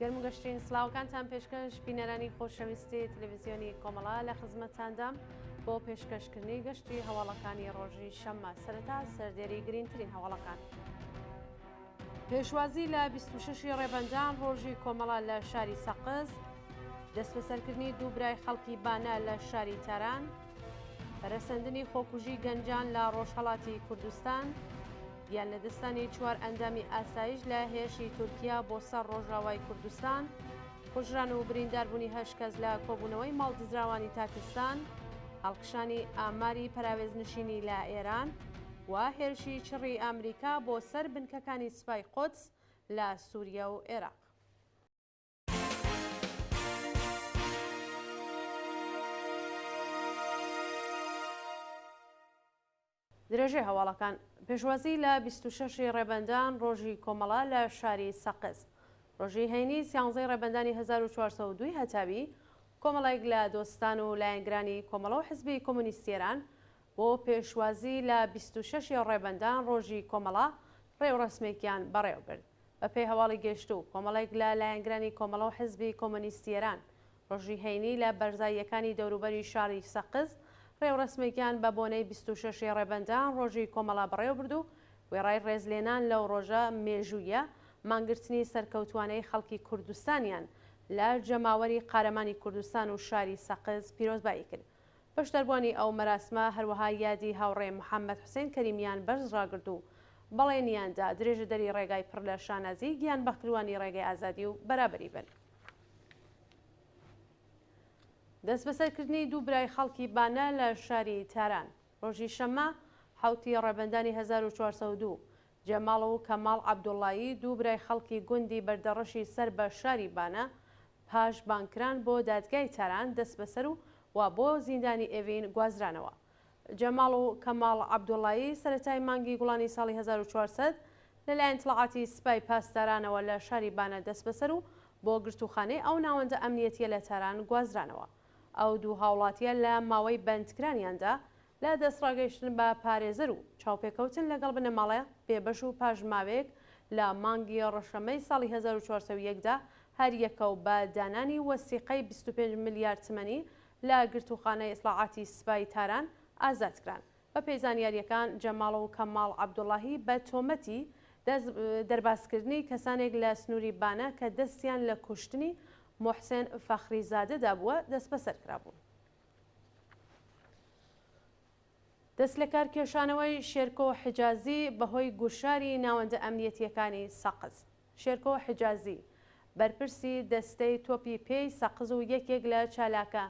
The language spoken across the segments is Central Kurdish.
گەرم و گەشترین سڵاوەکانتان پێشکەش بینەرانی خۆشەویستی تەلەڤیزیۆنی کۆمەڵە لە خزمەتتاندام بۆ پێشکەشکردنی گەشتی هەواڵەکانی ڕۆژی شەممە سەرەتا سەردێری گرینگترین هەواڵەکان. پێشوازی لە 26 ی ڕێبەندان ڕۆژی کۆمەڵە لە شاری سەقز، دەستبەسەرکردنی دوو برای خەڵکی بانە لە شاری تاران، پەرەسەندنی خۆکوژی گەنجان لە ڕۆژهەڵاتی کوردستان، گیانلەدەستدانی چوار ئەندامی ئاسایش لە هێرشی تورکیا بۆ سەر ڕۆژاوای کوردستان، کوژران و برینداربوونی هەشت کەس لە کۆبوونەوەی ماڵدزراوانی تاکستان، هەڵکشانی ئاماری پەراوێزنشینی لە ئێران و هێرشی چڕی ئامریکا بۆ سەر بنکەکانی سپای قودس لە سووریە و عێراق. درێژەی هەواڵەکان، پێشوازی لە 26 ی ڕێبەندان ڕۆژی کۆمەڵە لە شاری سەقز. ڕۆژی هەینی سیانزەی ڕێبەندانی 1402 ی هەتاوی، کۆمەڵێک لە دۆستان و لایەنگرانی کۆمەڵە و حزبی کۆمۆنیستی ئێران بۆ پێشوازی لە 26 ی ڕێبەندان ڕۆژی کۆمەڵە ڕێوڕەسمێکیان بەڕێوەبرد. بەپێی هەواڵی گەیشتوو، کۆمەڵێک لە لایەنگرانی کۆمەڵە و حزبی کۆمۆنیستی ئێران ڕۆژی هەینی لە بەرزاییەکانی دەوروبەری شاری سەقز ڕێوڕەسمێکیان بە بۆنەی 26 ی ڕێبەندان ڕۆژی کۆمەڵە بەڕێوەبرد و وێڕای ڕێزلێنان لەو ڕۆژە مێژوویە مانگرتنی سەرکەوتووانەی خەڵکی کوردستانیان لە جەماوەری قارەمانی کوردستان و شاری سەقز پیرۆزبایی کرد. بەشداربووانی ئەو مەراسمە هەروەها یادی هاوڕێ محەممەد حوسێن کەریمیان بەرز ڕاگرت و بەڵێنیان دا درێژەدەری ڕێگای پڕ لە شانازیی گیانبەختکردووانی ڕێگەی ئازادی و بەرابەری بن. دەستبەسەرکردنی دوو برای خەڵکی بانە لە شاری تاران ڕۆژی شەممە حەوتی ڕێبەندانی 1402 جەماڵ و کەماڵ عەبدوڵڵایی دوو برای خەڵکی گوندی بەردەڕەشی سەر بە شاری بانە پاش بانگکران بۆ دادگای تاران دەستبەسەر و و بۆ زیندانی ئێڤین گوازرانەوە. جەماڵ و کەماڵ عەبدوڵڵایی سەرەتای مانگی گوڵانی ساڵی 1400 لەلایەن ئیتڵاعاتی سپای پاسدارانەوە لە شاری بانە دەستبەسەر و بۆ گرتووخانەی ئەو ناوەندە ئەمنیەتییە لە تاران گوازرانەوە. ئەو دوو هاوڵاتییە لە ماوەی بەندکرانیاندا لە دەستڕاگەیشتن بە پارێزەر و چاوپێکەوتن لەگەڵ بنەماڵە بێبەش و پاش ماوەیەک لە مانگی ڕەشەمەی ساڵی 1401 دا هەر یەکە و بە دانانی وەسیقەی 25 ملیار تمەنی لە گرتووخانەی ئیتڵاعاتی سپای تاران ئازاد کران. بەپێی زانیارییەکان جەماڵ و کەماڵ عەبدوڵاهی بە تۆمەتی دەست دەربازکردنی کەسانێک لە سنووری بانە کە دەستیان لە کوشتنی موحسێن فەخریزادەدا بووە دەستبەسەر کرابوون. دەستلەکارکێشانەوەی شێرکۆ حیجازی بەهۆی گوشاری ناوەندە ئەمنیەتییەکانی سەقز. شێرکۆ حیجازی، بەرپرسی دەستەی تۆپی پێی سەقز و یەکێک لە چالاکە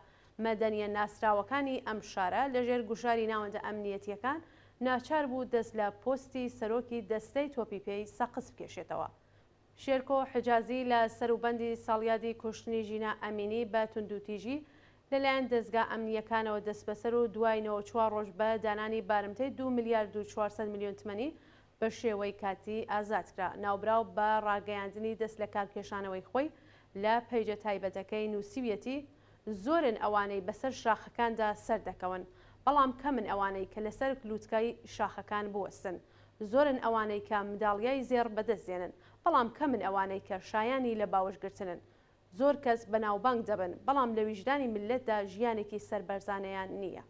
مەدەنییە ناسراوەکانی ئەم شارە، لەژێر گوشاری ناوەندە ئەمنیەتییەکان ناچار بوو دەست لە پۆستی سەرۆکی دەستەی تۆپی پێی سەقز بکێشێتەوە. شێرکۆ حجازی لە سەروبەندی ساڵیادی کوشتنی ژینا ئەمینی بە توندوتیژی لەلایەن دەزگا ئەمنییەکانەوە دەستبەسەر و دوای 94 ڕۆژ بە دانانی بارمتەی دوو ملیارد و 400 ملیۆن تمەنی بە شێوەی کاتی ئازادکرا. ناوبراو بە ڕاگەیاندنی دەست لەکارکێشانەوەی خۆی لە پەیجە تایبەتەکەی نووسیویەتی، زۆرن ئەوانەی بەسەر شاخەکاندا سەردەکەون، بەڵام کەمن ئەوانەی کە لەسەر لوتکەی شاخەکان بوەستن. زۆرن ئەوانەی کە مداڵیای زێڕ بەدەست دێنن، بەڵام کەمن ئەوانەی کە شایانی لە باوەش گرتنن. زۆر کەس بەناوبانگ دەبن، بەڵام لە ویژدانی میللەتدا ژیانێکی سەربەرزانەیان نییە.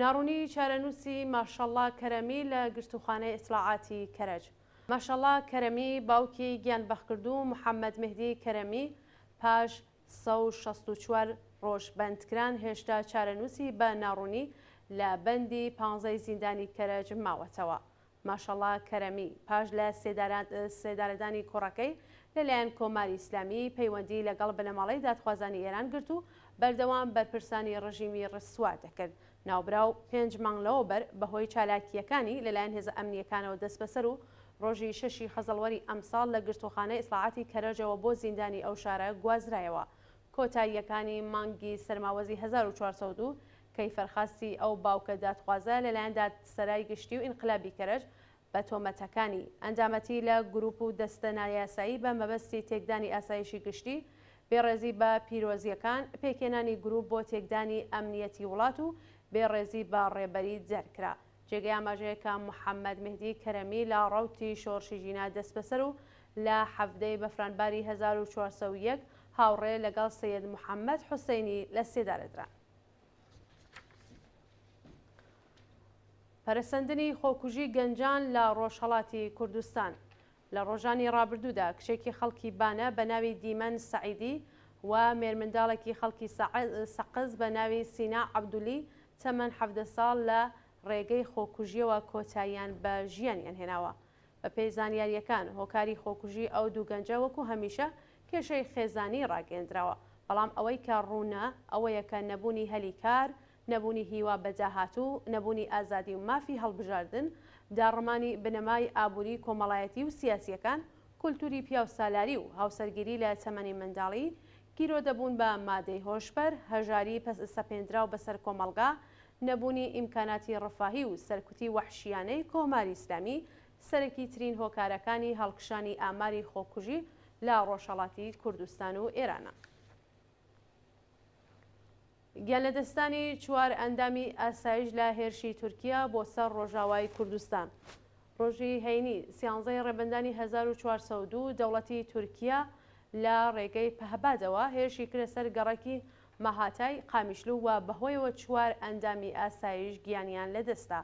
ناڕوونیی چارەنووسی ماشەڵڵا کەرەمی لە گرتووخانەی ئیتڵاعاتی کەرەج. ماشەڵڵا کەرەمی، باوکی گیانبەختکردوو محەممەد مێهدی کەرەمی، پاش 164 ڕۆژ بەندکران هێشتا چارەنووسی بە ناڕوونی لە بەندی پانزەی زیندانی کەرەج ماوەتەوە. ماشەڵا کەرەمی، پاش لە سێدارەدانی کوڕەکەی لەلایەن کۆماری ئیسلامی، پەیوەندی لەگەڵ بنەماڵەی دادخوازانی ئێران گرت و بەردەوام بەرپرسانی ڕژیمی ڕسوا دەکرد. ناوبراو پێنج مانگ لەوەوبەر بەهۆی چالاکییەکانی لەلایەن هێزە ئەمنییەکانەوە دەستبەسەر و ڕۆژی شەشی خەزەڵوەری ئەمساڵ لە گرتووخانەی ئیتڵاعاتی کەرەجەوە بۆ زیندانی ئەو شارە گوازرایەوە. کۆتاییەکانی مانگی سەرماوەزی 1402 کەیفەرخواستی ئەو باوکە دادخوازە لەلایەن دادسەرای گشتی و ئینقلابی کەرەج بە تۆمەتەکانی، ئەندامەتی لە گروپ و دەستە نایاسایی بە مەبەستی تێکدانی ئاسایشی گشتی، بێڕێزی بە پیرۆزییەکان، پێکهێنانی گروپ بۆ تێکدانی ئەمنیەتی وڵات و بێڕێزی بە ڕێبەری دەرکرا. جێگەی ئاماژەیە کە محەممەد مێهدی کەرەمی لە ڕەوتی شۆڕشی ژینا دەستبەسەر و لە حەڤدە ی بەفرانباری 1401 هاوڕێ لەگەڵ سەیەد محەممەد حوسەینی لە سێدارە دران. پەرەسەندنی خۆکوژی گەنجان لە ڕۆژهەڵاتی کوردستان لە ڕۆژانی ڕابردوودا کچێکی خەڵکی بانە بە ناوی دیمەن سەعیدی و مێرمنداڵێکی خەڵکی سەقز بە ناوی سینا عەبدولی تەمەن 17 ساڵ لە ڕێگەی خۆکوژییەوە کۆتاییان بە ژیانیان هێناوە. بەپێی زانیارییەکان هۆکاری خۆکوژی ئەو دوو گەنجە وەکو هەمیشە کێشەی خێزانی ڕاگەیەندراوە، بەڵام ئەوەی کە ڕوونە ئەوەیە کە نەبوونی هەلی کار، نەبوونی هیوا بە داهاتوو، نەبوونی ئازادی و مافی هەڵبژاردن، داڕمانی بنەمای ئابووری کۆمەڵایەتی و سیاسییەکان، کولتوری پیاوسالاری و هاوسەرگیری لە تەمەنی منداڵی، گیرۆدەبوون بە مادەی هۆشبەر، هەژاری سەپێندراو بەسەر کۆمەڵگا، نەبوونی ئیمکاناتی ڕەفاهی و سەرکوتی وەحشییانەی کۆماری ئیسلامی، سەرەکیترین هۆکارەکانی هەڵکشانی ئاماری خۆکوژی لە ڕۆژهەڵاتی کوردستان و ئێرانە. گیانلەدەستدانی چوار ئەندامی ئاسایش لە هێرشی تورکیا بۆ سەر ڕۆژاوای کوردستان. ڕۆژی هەینی سیانزەی ڕێبەندانی 1402 دەوڵەتی تورکیا لە ڕێگەی پەهبادەوە هێرشی کردە سەر گەڕەکی مەهاتای قامیشلو و بەهۆیەوە چوار ئەندامی ئاسایش گیانیان لەدەستدا.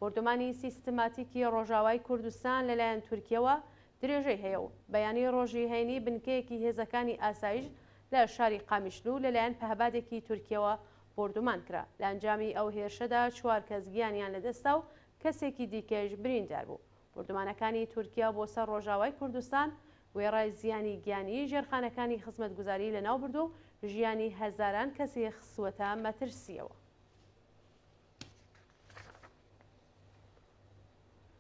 بۆردومانی سیستماتیکی ڕۆژاوای کوردستان لەلایەن تورکیەوە درێژەی هەیە و بەیانی ڕۆژی هەینی بنکەیەکی هێزەکانی ئاسایش لە شاری قامیشلو لەلایەن پەهبادێکی تورکیەوە بۆردومان کرا، لە ئەنجامی ئەو هێرشەدا چوار کەس گیانیان لەدەستدا و کەسێکی دیکەش بریندار بوو. بۆردومانەکانی تورکیا بۆ سەر ڕۆژاوای کوردستان وێڕای زیانی گیانی، ژێرخانەکانی خزمەتگوزاری لەناوبردووە و ژیانی هەزاران کەسی خستووەتە مەترسییەوە.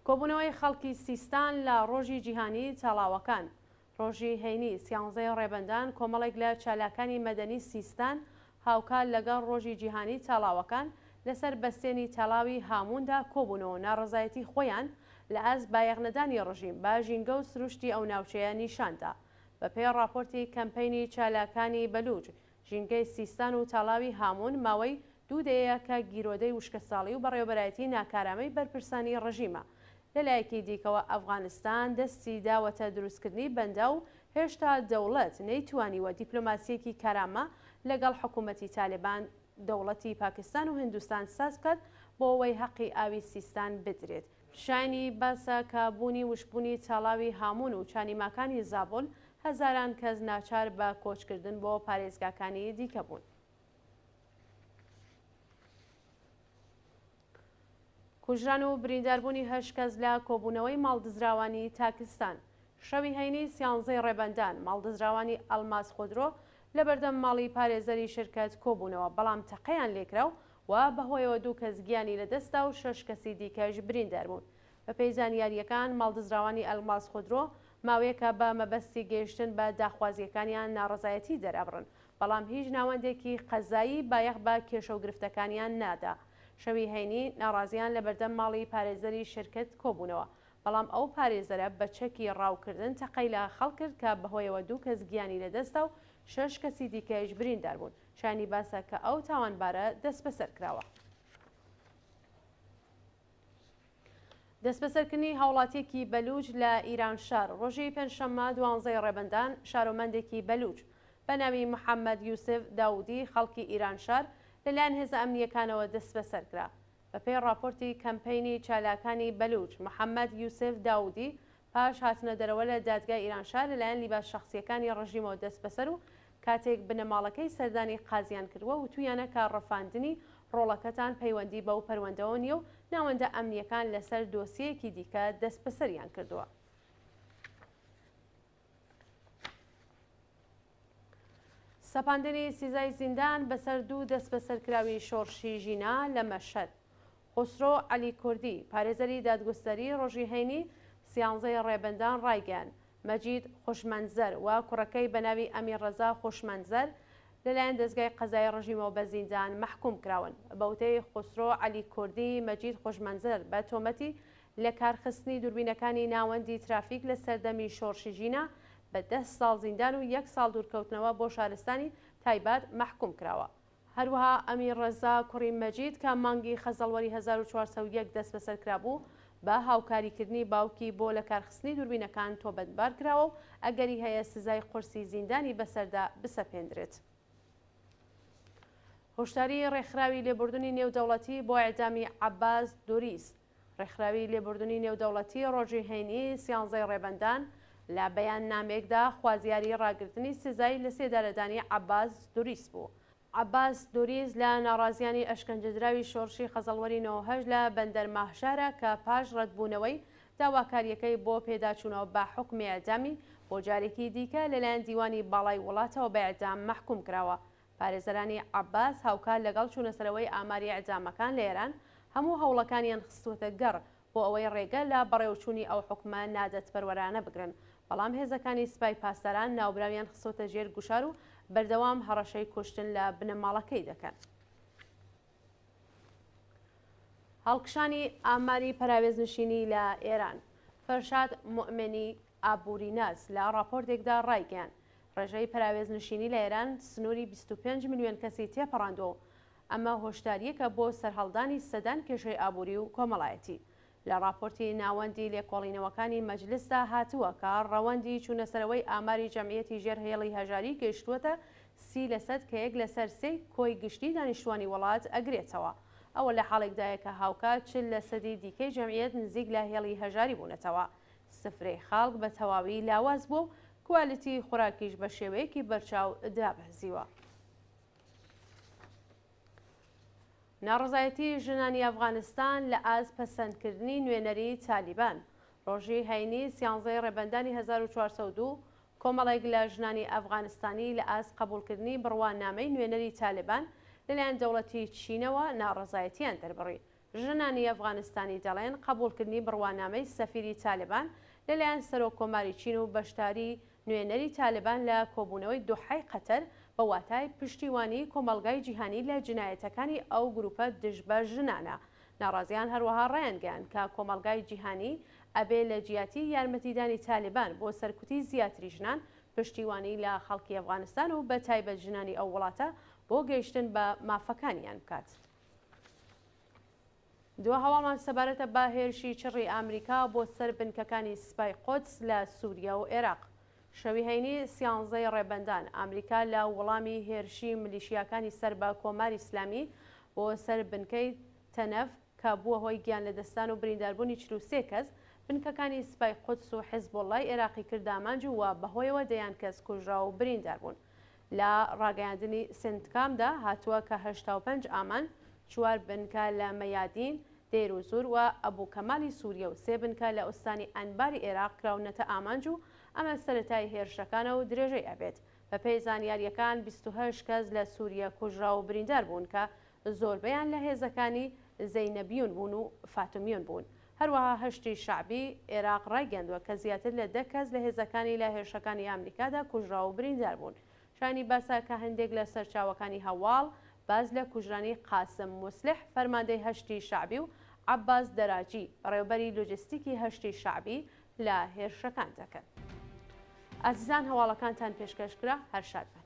کۆبوونەوەی خەڵکی سیستان لە ڕۆژی جیهانیی تاڵاوەکان ڕۆژی هەینی سیانزەی ڕێبەندان کۆمەڵێک لە چالاکانی مەدەنی سیستان هاوکات لەگەڵ ڕۆژی جیهانیی تاڵاوەکان لەسەر بەستێنی تاڵاوی هامووندا کۆبوونەوە و ناڕەزایەتی خۆیان لە ئاست بایەخنەدانی ڕژیم بە ژینگە و سروشتی ئەو ناوچەیە نیشان دا. بەپێی ڕاپۆرتی کەمپەینی چالاکانی بەلووچ، ژینگەی سیستان و تاڵاوی هاموون ماوەی دوو دەیەیە کە گیرۆدەی وشکەساڵی و بەڕێوەبەرایەتی ناکارامەی بەرپرسانی ڕژیمە. لە لایەکی دیکەوە ئەفغانستان دەستی داوەتە دروستکردنی بەنداو و هێشتا دەوڵەت نەیتوانیوە دیپلۆماسییەکی کارامە لەگەڵ حکوومەتی تالێبان، دەوڵەتی پاکستان و هندوستان ساز بکات بۆ ئەوەی هەقی ئاوی سیستان بدرێت. شایانی باسە کە بوونی وشکبوونی تاڵاوی هاموون و چانیماکانی زابۆل هەزاران کەس ناچار بە کۆچکردن بۆ پارێزگاکانی دیکە بوون. کوژران و برینداربوونی هەشت کەس لە کۆبوونەوەی ماڵدزراوانی تاکستان شەوی هەینی سیانزەی ڕێبەندان ماڵدزراوانی ئەلماس خودرۆ لەبەردەم ماڵی پارێزەری شرکەت کۆبوونەوە بەڵام تەقەیان لێکرا و بەهۆیەوە دوو کەس گیانی لەدەستدا و شەش کەسی دیکەش بریندار بوون. بەپێی زانیارییەکان ماڵدزراوانی ئەلماس خودرۆ ماوەیەکە بە مەبەستی گەیشتن بە داخوازییەکانیان ناڕەزایەتی دەرئەبڕن، بەڵام هیچ ناوەندێکی قەزایی بایەخ بە کێشە و گرفتەکانیان نادا. شەوی هەینی ناڕازیان لەبەردەم ماڵی پارێزەری شرکەت کۆبوونەوە، بەڵام ئەو پارێزەرە بە چەکی ڕاوکردن تەقەی لە خەڵک کرد کە بەهۆیەوە دوو کەس گیانی لەدەستدا و شەش کەسی دیکەیش بریندار بوون. شایانی باسە کە ئەو تاوانبارە دەستبەسەر کراوە. دەستبەسەرکردنی هاوڵاتیەکی بەلووچ لە ئیرانشار ڕۆژی پێنجشەممە دوانزەی ڕێبەندان شارۆمەندێکی بەلووچ بە ناوی محەممەد یوسف داودی خەڵکی ئیرانشار لەلایەن هێزە ئەمنییەکانەوە دەستبەسەر کرا. بەپێی ڕاپۆرتی کەمپەینی چالاکانی بەلووچ، محەممەد یوسف داودی پاش هاتنە دەرەوە لە دادگای ئیرانشار لەلایەن لیباس شەخسییەکانی ڕژیمەوە دەستبەسەر و کاتێک بنەماڵەکەی سەردانی قازیان کردووە وتوویانە کە ڕفاندنی ڕۆڵەکەتان پەیوەندی بەو پەروەندەوە نییە و ناوەندە ئەمنییەکان لەسەر دۆسیەیەکی دیکە دەستبەسەریان کردووە. سەپاندنی سزای زیندان بەسەر دوو دەستبەسەرکراوی شۆڕشی ژینا لە مەشهەد. خوسرۆ عەلی کوردی، پارێزەری دادگوستەری ڕۆژی هەینی سیانزەی ڕێبەندان ڕایگەیاند، مەجید خوشمەنزەر و کوڕەکەی بە ناوی ئەمیر ڕەزا خوشمەنزەر لەلایەن دەزگای قەزایی ڕژیمەوە بە زیندان مەحکوم کراون. بە وتەی خوسرۆ عەلی کوردی، مەجید خوشمەنزەر بە تۆمەتی لەکارخستنی دووربینەکانی ناوەندی ترافیک لە سەردەمی شۆڕشی ژینا بە دە ساڵ زیندان و یەک ساڵ دوورکەوتنەوە بۆ شارستانی تایبات مەحکوم کراوە. هەروەها ئەمیر ڕەزا کوڕی مەجید کە مانگی خەزەڵوەری 1401 دەستبەسەر کرابوو، بە هاوکاریکردنی باوکی بۆ لەکارخستنی دووربینەکان تۆمەتبار کراوە و ئەگەری هەیە سزای قورسی زیندانی بەسەردا بسەپێندرێت. هۆشداری ڕێکخراوی لێبوردنی نێودەوڵەتی بۆ ئێعدامی عەباس دوریس ڕێکخراوی لێبوردنی نێودەوڵەتی ڕۆژی هەینی سیانزەی ڕێبەندان لە بەیاننامەیەکدا خوازیاری ڕاگرتنی سزای لەسێدارەدانی عەباس دوریس بوو. عەباس دوریس لە ناڕازیانی ئەشکەنجەدراوی شۆڕشی خەزەڵوەری 98 لە بەندەر ماهشارە کە پاش ڕەتبوونەوەی داواکارییەکەی بۆ پێداچوونەوە بە حوکمی ئێعدامی بۆ جارێکی دیکە لەلایەن دیوانی باڵای وڵاتەوە بە ئێعدام مەحکووم کراوە. پارێزەرانی عەباس هاوکات لەگەڵ چوونەسەرەوەی ئاماری ئێعدامەکان لە ئێران، هەموو هەوڵەکانیان خستووەتە گەڕ بۆ ئەوەی ڕێگە لە بەڕێوەچوونی ئەو حوکمە نادەدپەروەرانە بگرن، بەڵام هێزەکانی سپای پاسداران ناوبراویان خستووەتە ژێر گوشار و بەردەوام هەڕەشەی کوشتن لە بنەماڵەکەی دەکەن. هەڵکشانی ئاماری پەراوێزنشینی لە ئێران فەرشاد موئمنی ئابووریناس لە ڕاپۆرتێکدا ڕایگەیاند، ڕێژەی پەراوێزنشینی لە ئێران سنووری 25 ملیۆن کەسی تێپەڕاندووە و ئەمە هۆشدارییەکە بۆ سەرهەڵدانی سەدان کێشەی ئابووری و کۆمەڵایەتی. لە ڕاپۆرتی ناوەندی لێکۆڵینەوەکانی مەجلسدا هاتووە کە ڕەوەندی چوونەسەرەوەی ئاماری جەمعیەتی ژێر هێڵی هەژاری گەیشتووەتە سی لەسەد کە یەک لەسەر سێی کۆی گشتی دانیشتووانی وڵات ئەگرێتەوە. ئەوە لە حاڵێکدایە کە هاوکات 40 لەسەدی دیکەی جەمعیەت نزیک لە هێڵی هەژاری بوونەتەوە. سفرەی خەڵک بە تەواوی لاواز بووە و کوالیتی خوراکیش بە شێوەیەکی بەرچاو دابەزیوە. ناڕەزایەتی ژنانی ئەفغانستان لە ئاست پەسەندکردنی نوێنەری تالیبان ڕۆژی هەینی سیانزەی ڕێبەندانی 1402 کۆمەڵێک لە ژنانی ئەفغانستانی لە ئاست قەبوڵکردنی بڕوانامەی نوێنەری تالیبان لەلایەن دەوڵەتی چینەوە ناڕەزایەتیان دەربڕی. ژنانی ئەفغانستانی دەڵێن قەبوڵکردنی بڕوانامەی سەفیری تالبان لەلایەن سەرۆک کۆماری چین و بەشداری نوێنەری تالبان لە کۆبوونەوەی دوحەی قەتەر بە واتای پشتیوانی کۆمەڵگای جیهانی لە جنایەتەکانی ئەو گروپە دژ بە ژنانە. ناڕازیان هەروەها ڕایانگەیاند کە کۆمەڵگای جیهانی ئەبێ لە جیاتی یارمەتیدانی تالبان بۆ سەرکوتی زیاتری ژنان پشتیوانی لە خەڵکی ئەفغانستان و بە تایبەت ژنانی ئەو وڵاتە بۆ گەیشتن بە مافەکانیان بکات. دوا هەواڵمان سەبارەتە بە هێرشی چڕی ئامریکا بۆ سەر بنکەکانی سپای قودس لە سووریە و ئێراق. شەوی هەینی سیانزەی ڕێبەندان، ئامریکا لە وڵامی هێرشی ملیشیاکانی سەر بە کۆماری ئیسلامی بۆ سەر بنکەی تەنەف کە بووە هۆی گیانلەدەستدان و برینداربوونی 43 کەس، بنکەکانی سپای قودس و حیزبوڵڵای ئێراقی کردە ئامانج و بەهۆیەوە دەیان کەس کوژرا و بریندار بوون. لە ڕاگەیاندنی سنتکامدا هاتووە کە 85 ئامانج، چوار بنکە لە مەیادین، دەیروزور و ئەبوکەمالی سوریە و سێ بنکە لە ئوستانی ئەنباری ئێراق کراونەتە ئامانج و ئەمە سەرەتای هێرشەکانە و درێژەی ئەبێت. بەپێی زانیارییەکان 28 کەس لە سوریە کوژراو و بریندار بوون کە زۆربەیان لە هێزەکانی زەینەبیون بوون و فاتمیون بوون. هەروەها هەشتی شەعبی ئێراق ڕایگەیاندووە کە زیاتر لە دە کەس لە هێزەکانی لە هێرشەکانی ئامریکادا کوژراو و بریندار بوون. شایانی باسە کە هەندێک لە سەرچاوەکانی هەواڵ باس لە کوژرانی قاسم موسلح فەرماندەی هەشتی شەعبی و عەباس دەراجی بەڕێوەبەری لۆجستیکی هەشتی شەعبی لە هێرشەکان دەکەن. ئازیزان هەواڵەکانتان پێشکەش کرا هەر شاد بن.